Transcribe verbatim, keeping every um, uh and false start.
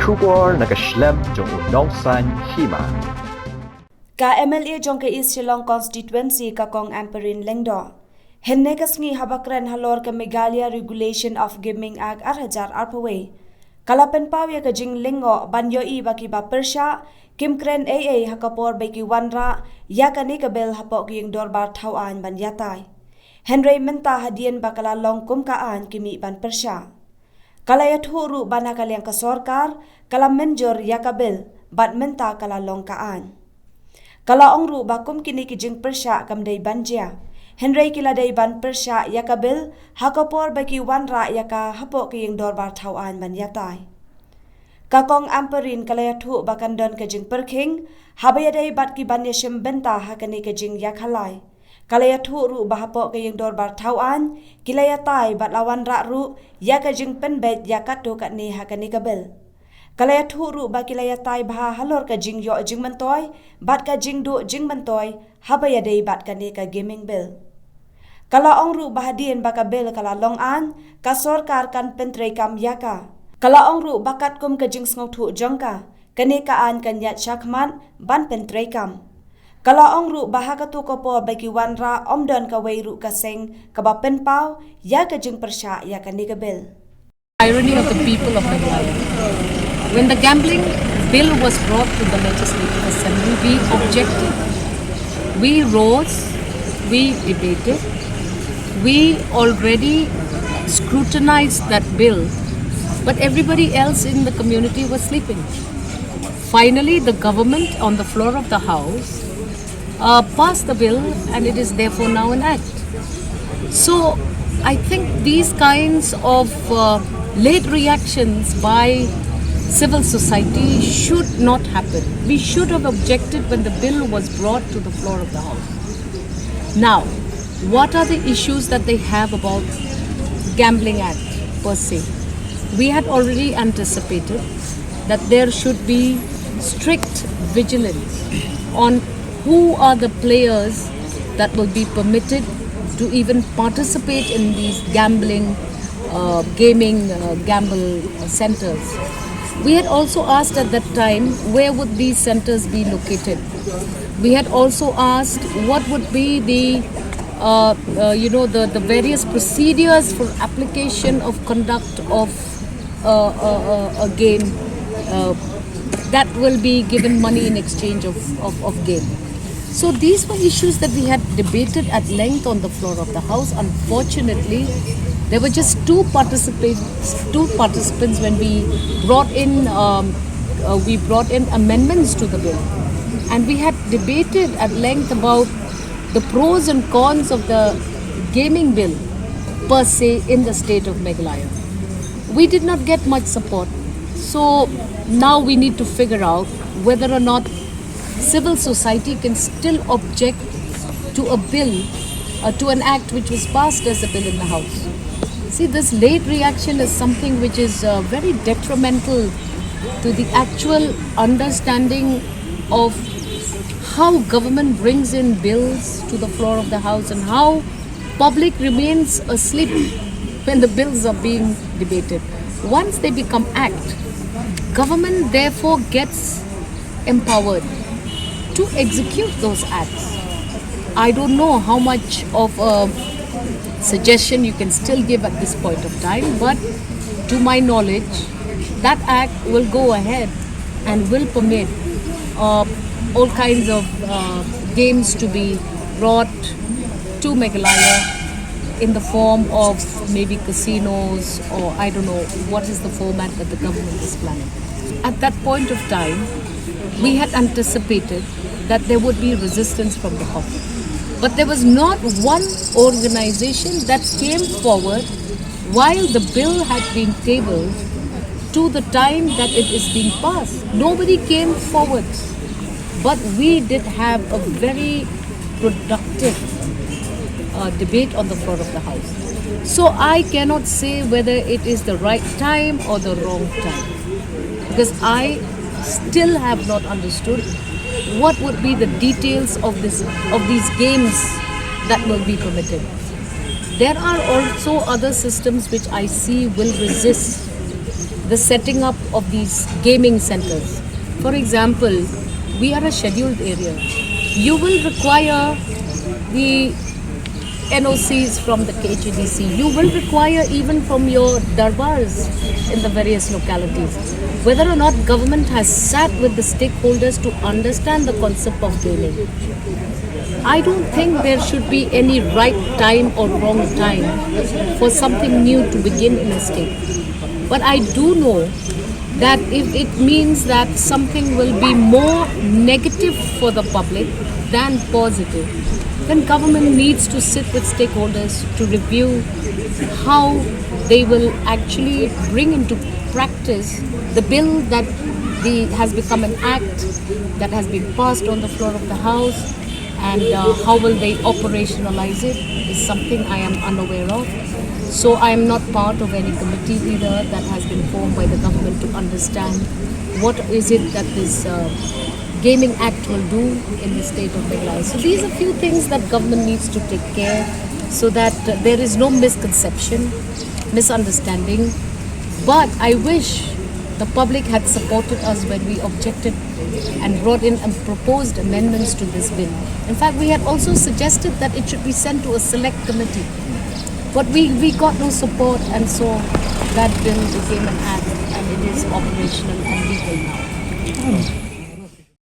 Khubor na ka shlem jong u Nongsaiñ Hima. Ka M L A jong ka East Shillong Constituency ka Kong Ampareen Lyngdoh, hynne ka sngi haba kren halor ka Meghalaya Regulation of Gaming Act ar hajar arphew wei, ka la pynpaw ïa ka jinglyngngoh ban ïohi ba kiba pyrshah kim kren ei ei ha ka por ba ki wanrah ïa kane ka bill hapoh ka ïing dorbar thaw aiñ ban ïatai. Hynrei mynta hadien ba ka la long kum ka aiñ ki mih ban pyrshah. Ka la ïathuh ruh ba na ka liang ka sorkar ka la mynjur ïa ka bill bad mynta ka la long ka aiñ. Ka la ong ruh ba kum kine ki jingpyrshah kam dei ban jia, hynrei ki la dei ban pyrshah ïa ka bill ha ka por ba ki wanrah ïa ka hapoh ka ïing dorbar thaw aiñ ban ïatai. Ka Kong Ampareen ka la ïathuh ba kan don ka jingpyrkhing haba ïadei bad ki ban ïashim bynta ha kane ka jingïakhalai. Ka la ïathuh ruh ba hapoh ka ïing dorbar thaw aiñ ki la ïatai bad la wanrah ruh ïa ka jingpynbeit ïa katto katne ha kane ka bill. Ka la ïathuh ruh ba ki la ïatai bha halor ka jingïoh jingmyntoi bad ka jingduh jingmyntoi haba ïadei bad kane ka gaming bill. Ka la ong ruh ba hadien ba ka bill ka la long aiñ, ka sorkar kan pyntreikam ïa ka. Ka la ong ruh ba katkum ka jingsngewthuh jong ka, kane ka aiñ kan ïaid shakhmat ban pyntreikam. Ka la ong ruh ba ha kato ka por ba ki wanrah ym don kawei ruh ka seng kaba pynpaw ïa ka jingpyrshah ïa kane ka bill. Irony of the people of Meghalaya. When the gambling bill was brought to the Legislative Assembly, we objected. We rose, we debated, we already scrutinized that bill, but everybody else in the community was sleeping. Finally, the government on the floor of the House uh, passed the bill, and it is therefore now an act. So I think these kinds of uh, late reactions by civil society should not happen. We should have objected when the bill was brought to the floor of the House. Now, what are the issues that they have about Gambling Act per se? We had already anticipated that there should be strict vigilance on who are the players that will be permitted to even participate in these gambling, uh, gaming, uh, gamble, uh, centers. We had also asked at that time, where would these centers be located? We had also asked what would be the, uh, uh, you know, the, the various procedures for application of conduct of uh, a, a, a game uh, that will be given money in exchange of, of, of game. So these were issues that we had debated at length on the floor of the House. Unfortunately, there were just two participants, two participants when we brought in, um, uh, we brought in amendments to the bill, and we had debated at length about the pros and cons of the gaming bill per se in the state of Meghalaya. We did not get much support. So now we need to figure out whether or not civil society can still object to a bill, uh, to an act which was passed as a bill in the House. See, this late reaction is something which is uh, very detrimental to the actual understanding of how government brings in bills to the floor of the House and how public remains asleep when the bills are being debated. Once they become act, government therefore gets empowered to execute those acts. I don't know how much of a suggestion you can still give at this point of time, but to my knowledge, that act will go ahead and will permit uh, all kinds of uh, games to be brought to Meghalaya in the form of maybe casinos, or I don't know what is the format that the government is planning. At that point of time, we had anticipated that there would be resistance from the public. But there was not one organization that came forward while the bill had been tabled to the time that it is being passed. Nobody came forward. But we did have a very productive uh, debate on the floor of the House. So I cannot say whether it is the right time or the wrong time, because I still have not understood what would be the details of this, of these games that will be permitted. There are also other systems which I see will resist the setting up of these gaming centers. For example, we are a scheduled area. You will require the N O Cs from the K H A D C. You will require even from your darbars in the various localities. Whether or not government has sat with the stakeholders to understand the concept of gaming, I don't think there should be any right time or wrong time for something new to begin in a state. But I do know that if it means that something will be more negative for the public than positive, then government needs to sit with stakeholders to review how they will actually bring into practice the bill that the, has become an act that has been passed on the floor of the House, and uh, how will they operationalize it is something I am unaware of. So I am not part of any committee either that has been formed by the government to understand what is it that this uh, Gaming Act will do in the state of Meghalaya. So these are few things that government needs to take care so that uh, there is no misconception, misunderstanding. But I wish the public had supported us when we objected and brought in a proposed amendments to this bill. In fact, we had also suggested that it should be sent to a select committee. But we, we got no support, and so that bill became an act, and it is operational and legal now.